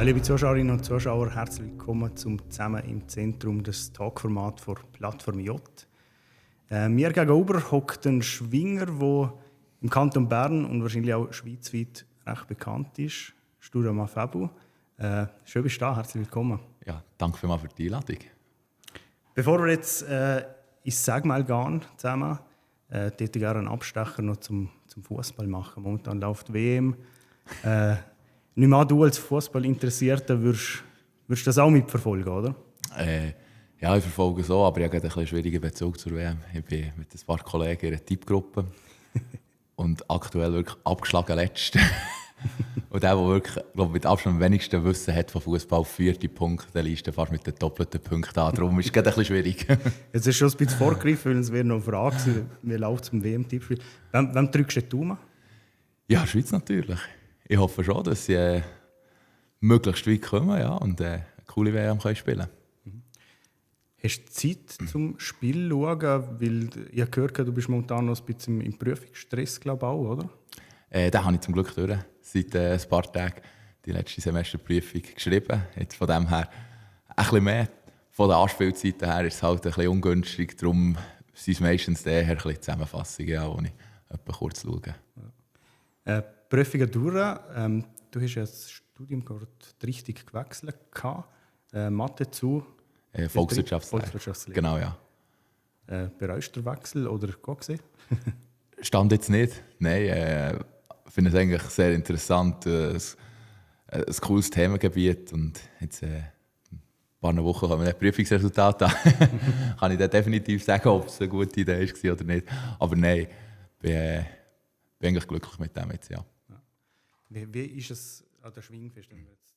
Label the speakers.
Speaker 1: Ja, liebe Zuschauerinnen und Zuschauer, herzlich willkommen zum «Zusammen im Zentrum», das Talkformat von Plattform J. Mir gegenüber hockt ein Schwinger, der im Kanton Bern und wahrscheinlich auch schweizweit recht bekannt ist, Stura Mafebu. Schön bist du da, herzlich willkommen.
Speaker 2: Ja, danke vielmals für die Einladung.
Speaker 1: Bevor wir jetzt ins Segmal gehen zusammen, hätte ich gerne einen Abstecher noch zum Fußball machen. Momentan läuft die WM. Nicht mal du als Fußballinteressierter würdest das auch mitverfolgen, oder?
Speaker 2: Ja, ich verfolge so, aber ich habe einen schwierigen Bezug zur WM. Ich bin mit ein paar Kollegen in einer Tippgruppe und aktuell wirklich abgeschlagen Letzter. Und der wirklich, glaube mit Abstand am wenigsten Wissen hat von Fußball, 4. Punkt der Liste, fast mit den doppelten Punkten an. Darum ist es ein bisschen schwierig.
Speaker 1: Jetzt ist schon ein bisschen vorgegriffen, weil es wäre noch eine Frage gewesen, wie läuft es im WM-Tippspiel. Wem drückst du die Daumen?
Speaker 2: Ja, Schweiz natürlich. Ich hoffe schon, dass sie möglichst weit kommen, ja, und eine coole WM können spielen.
Speaker 1: Hast du Zeit zum Spiel zu schauen? Weil ich habe gehört, du bist momentan noch ein bisschen im Prüfungsstress, glaube ich auch, oder?
Speaker 2: Den habe ich zum Glück durch. Seit ein paar Tagen die letzte Semesterprüfung geschrieben. Jetzt von dem her ein bisschen mehr. Von der Anspielzeit her ist es halt ein bisschen ungünstig. Darum sind es meistens eher ein bisschen Zusammenfassungen, ja, die ich etwa kurz schaue.
Speaker 1: Prüfungen durch. Du hast ja das Studium gerade richtig gewechselt. Mathe zu
Speaker 2: Volkswirtschaftslehre. Genau, ja.
Speaker 1: Bereust du den Wechsel oder gesehen?
Speaker 2: Stand jetzt nicht. Nein, ich finde es eigentlich sehr interessant. Ein cooles Themengebiet. Und jetzt ein paar Wochen haben wir ein Prüfungsresultat da. Kann ich dann definitiv sagen, ob es eine gute Idee war oder nicht. Aber nein, ich bin eigentlich glücklich mit dem jetzt, ja.
Speaker 1: Wie ist es an der Schwingfest, wenn wir jetzt